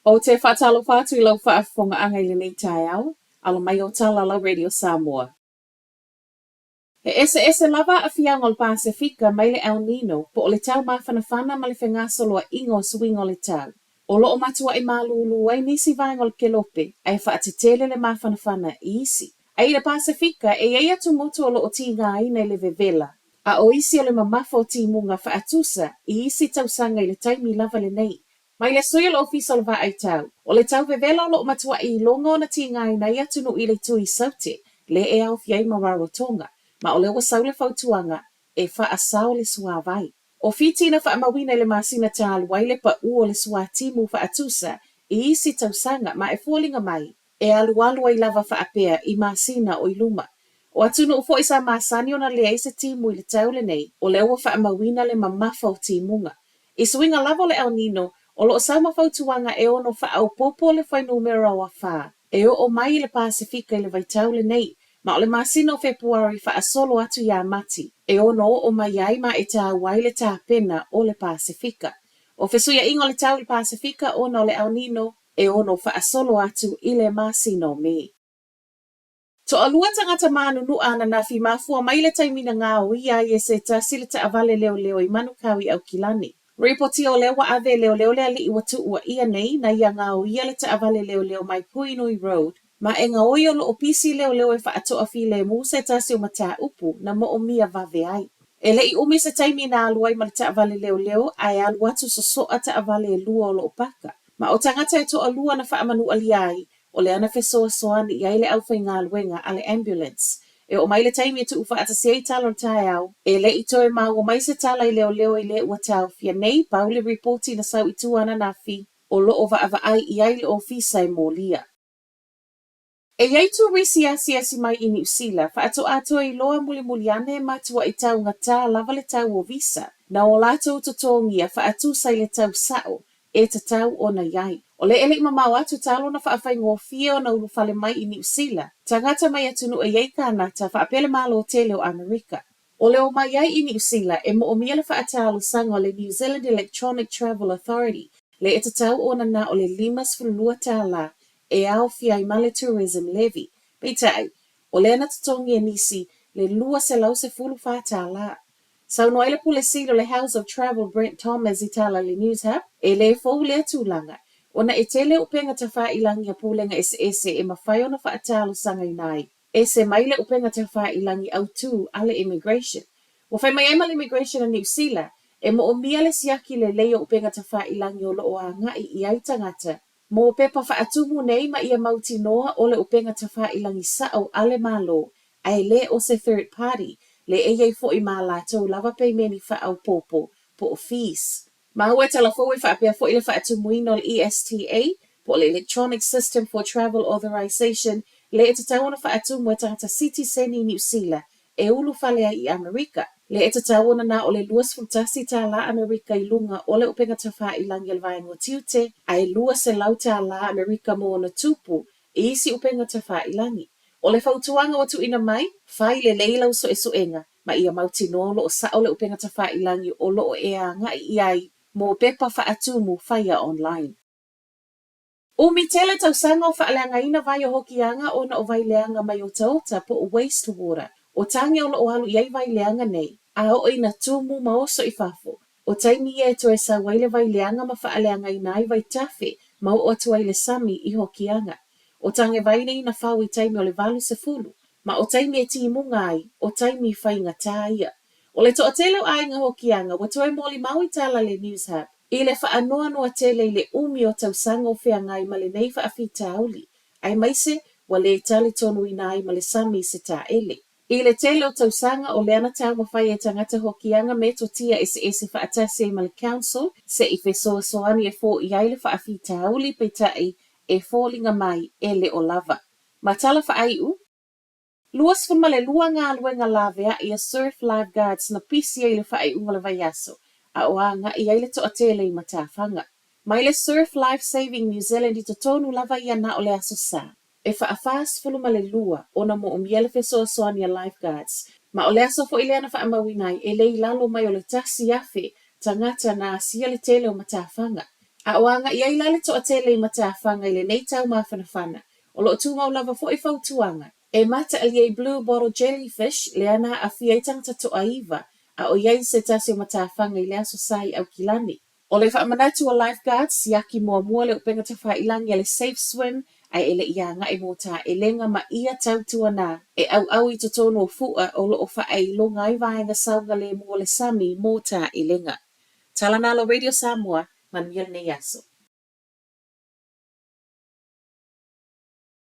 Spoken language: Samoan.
Ou te faatalofa atu i lau faafofogaaga i lenei taeao, alo mai o tala lau Radio Samoa. E eseese lava aafiaga o le Pasefika mai le El Nino po o le tau mafanafana ma le fegasoloaiga o suiga o le tau. O lo o matuai malūlū ai nisi vaega o le kelope ae faatetele le mafanafana i isi. Ae i le Pasefika e i ai atumotu o lo o tigaina i le vevela, a o isi o le mamafa o timuga faatusa i isi tausaga i le taimi lava lenei. Mai le sui o le Ofisa o le Vaai Tau, o le tau vevela o lo o matuai iloga ona tigaina ai atunuu i le itu i Saute, le e aofia ai ma Rarotonga, ma o lea ua sau le fautuaga e faasao le suavai. O Fiti na faamauina i le masina talu ai le paʻu o le suatimu faatusa i isi tausaga ma e foliga mai e alualu ai lava faapea i masina o i luma. O atunuu foi sa masani ona leai se timu i le tau lenei, o lea ua faamauina le mamafa o timuga. I suiga lava o le El Nino, o lo o sau ma fautuaga e ono faaopoopo le fuainumera o afa e oo mai i le Pasefika i le vaitau lenei, ma o le masina o Fepuari faasolo atu ia Mati e ono oo mai ai ma e taua ai le tapena o le Pasefika. O fesuiaiga o le tau i le Pasefika ona o le El Nino e ono faasolo atu i le masina o Me. Toalua tagata manunuʻa ananafi mafua mai le taimi na gaoia ai e se tasi le taavale leoleo i Manukau i Aukilani. Ripotia o lea ua ave e leoleo le alii ua tuuaia nei na ia gaoia le taavale leoleo mai Puhinui Road ma e gaoi o lo o pisi leoleo e faatoafilemu se tasi o mataupu na moomia vave ai. E le i umi se taimi na alu ai ma le taavale leoleo ae alu atu sosoa taavale e lua o lo o paka. Ma o tagata e toalua na faamanualia ai, o lea na fesoasoani i ai le aufaigaluega a le ambulance. E oo mai le taimi e tuufaatasi ai tala o le taeao, e le i toe maua mai se tala i leoleo i le ua taofia nei, pau le ripoti na sau i tua ananafi o lo o vaavaai i ai le ofisa e molia. E i ai turisi asiasi mai i Niu Sila, faatoa toe iloa mulimuli ane e matuai taugatā lava le tau o visa na o latou totogia faatusa i le tau sa'o e tatau ona i ai. O lea e le i mamao atu talo na faafaigofie ona ulufale mai i Niu Sila, tagata mai atunuu e i ai kānata faapea le Malo tele o Amerika. O le o mai ai i Niu Sila e moomia le faatalosaga o le New Zealand Electronic Travel Authority le e tatau ona na o le $52 tālā e aofia ai ma le Tourism Levy. Peitai, o lea na totogi e nisi le $214 tālā. Saunoa ai le Pule Sili o le House of Travel Brent Thomas i tala i le Newshub, e lē fou lea tulaga, ona e tele upega tafāilagi a pulega eseese e mafai ona faatalosagaina ai. Ese mai le upega tafāilagi autū a le Immigration. Ua fai mai ai ma le Immigration a Niu Sila, e moomia le siaki lelei o upega tafāilagi o lo o agai i ai tagata mō pepa faatumu nei ma ia mautinoa o le upega tafāilagi sa'o a le Malo ae lē o se third party le e i ai foi ma latou lava peimeni faaopoopo po o fees. Maua e tala fou e faapea foi le faatumuina o le ESTA, po o le Electronic System for Travel Authorisation, le e tatau ona faatumu e tagata sitiseni i Niu Sila e ulufale ai i Amerika. Le e tatau ona na o le 21 tālā Amerika i luga o le upega tafāilagi a le Vaega o Tiute, ae 200 tālā Amerika mo ona tupu i isi upega tafāilagi. O le fautuaga ua tuuina mai, fai lelei lau suesuega ma ia mautinoa o lo o sa'o le upega tafāilagi o lo o e agai i ai mō pepa faatumu faia online. Umi tele tausaga o faaleagaina vai o Hokianga ona o vai leaga mai otaota po o waste water. O tāne o lo o alu i ai vai leaga nei, a oo ina tumu ma oso i fafo. O taimi ia e toe sau ai le vai leaga ma faaleagaina ai vaitafe ma oo atu ai le sami i Hokianga. O tāne vai nei na fao i taimi o le 80, ma o taimi e timuga ai, o taimi faigata ia. O le toatele o aiga Hokianga ua toe molimau i tala le Newshub i le faanoanoa tele i le umi o tausaga o feagai ma lenei faafitauli, aemaise ua lē talitonuina ai ma le sami i se taele. I le tele o tausaga o lea na taumafai e tagata Hokianga metotia eseese faatasi ai ma le Council se i fesoasoani e foia ai le faafitauli peitai e foliga mai e le o lava. Ma tala faaiu, 22 galuega laveai a Surf Lifeguards na pisi ai i le faaiuga o le vaiaso a o agai ai le toatele i matafaga. Mai le Surf Life Saving New Zealand i totonu lava ia na o le Aso Sa. E faa-42 ona moomia le fesoasoani a Lifeguards, ma o le aso foi lea na faamauina ai e le i lalo mai o le 1,000 tagata na asia le tele o matafaga. A o agai ai la le toatele i matafaga i lenei tau mafanafana, o lo o tumau lava foi fautuaga e mataalia i blue bottle jellyfish lea na aafia ai tagata toaiva a o i ai se tasi o matafaga i le Aso Sa i Aukilani. O le faamanatu a lifeguards, siaki muamua le upega tafailagi a le Safe Swim ae e le i agai mo taelega ma ia tautuana e auau i totonu o fu'a o lo o faaeiloga ai vaega saogalemu o le sami mo taelega. Tala na lau Radio Samoa, manuia lenei aso.